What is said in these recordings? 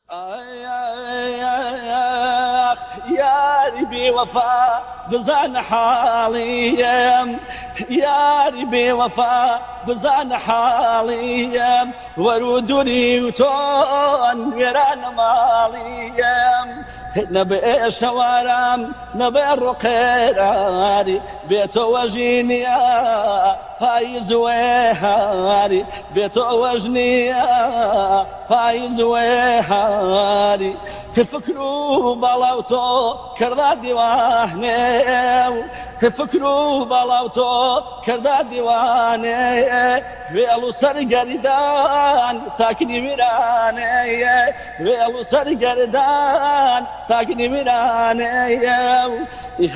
ئاخ یاری بێ وەفا بزانە حاڵیم، یاری بێ وەفا بزانە حاڵیم، وەرو دوری و تۆن وێرانە ماڵیم، نەبێ شەوارام نەبێ ڕۆقێراری، بێ تۆ وەژینیە پایز وێهاری، بێ تۆ وەژنیە پایز وێهاری. فکر و باڵاو تۆ کەردا دیوانێ، فکر و باڵاو تۆ کەردا دیوانێ، وێڵ و سەرگەردان ساکنی ویرانێ، وێڵ و سەرگەردان ساکنی ویرانێ.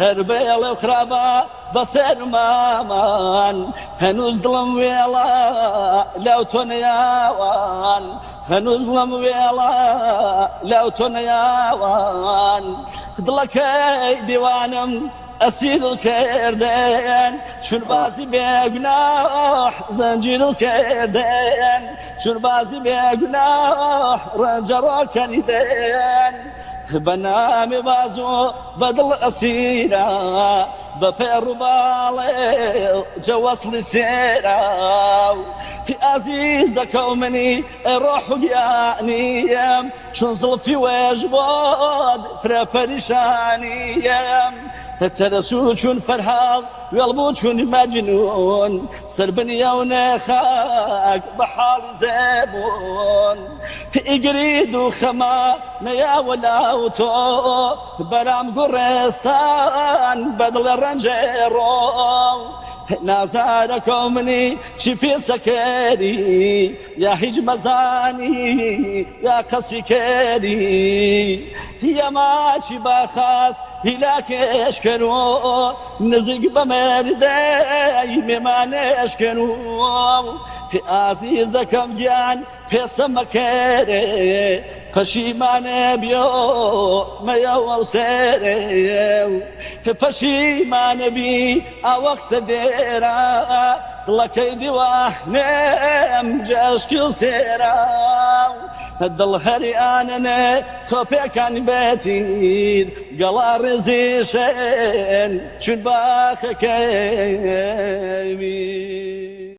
هەر بێڵێ و خراپە بەسەر مامان، هەنووز دڵم وێڵە لاو تۆ نەیاوان، هەنووز دڵم وێڵە لاو تۆ نەیاوان. دڵەکەی دیوانم ئەسیر کردن، چون بازی بێگوناح زەنجیر کردن، چون بازی بێگوناح ڕەنجە ڕۆکەنیدن. بە نامی بازوو بە دڵ ئەسیرە، بە پێڕ و باڵێ جە وەسڵی سێرە. ئازیزەکەو منی ئەی ڕۆح و گیانیم، چون زڵفی وێژ بۆت فرە پەریشانیم. تەرەسوو چون فەرهاد وێڵ بوو چون مەجنوون، سەربنیە و نێخاک بە حاڵی زێبوون. ئیگرید و خەمە نەیاوە لاو تۆ، بەرام گوڕێستان بە دڵێ ڕەنجێ ڕۆ. نازارەکەو منی چی پێسەکەری، یا هیچ مەزانی یا قەسی کەری. یا ماچی باخاس هیلاکێش کەرۆ، نزیک بە مەردەی مێمانێش کەرۆ. ئازیزەکەم گیان پێسە مەکەرێ، پەشیمانێ بیۆ مەیەوە سێرێ. پەشیمانە بی ئاوەختە دێرە، دڵەکەی دیوانێم جەشکی و سێرە. دڵ هەری ئانەنێ تۆپێکان بێتیر، گەڵا ڕێزیشێن چون باخەکەی.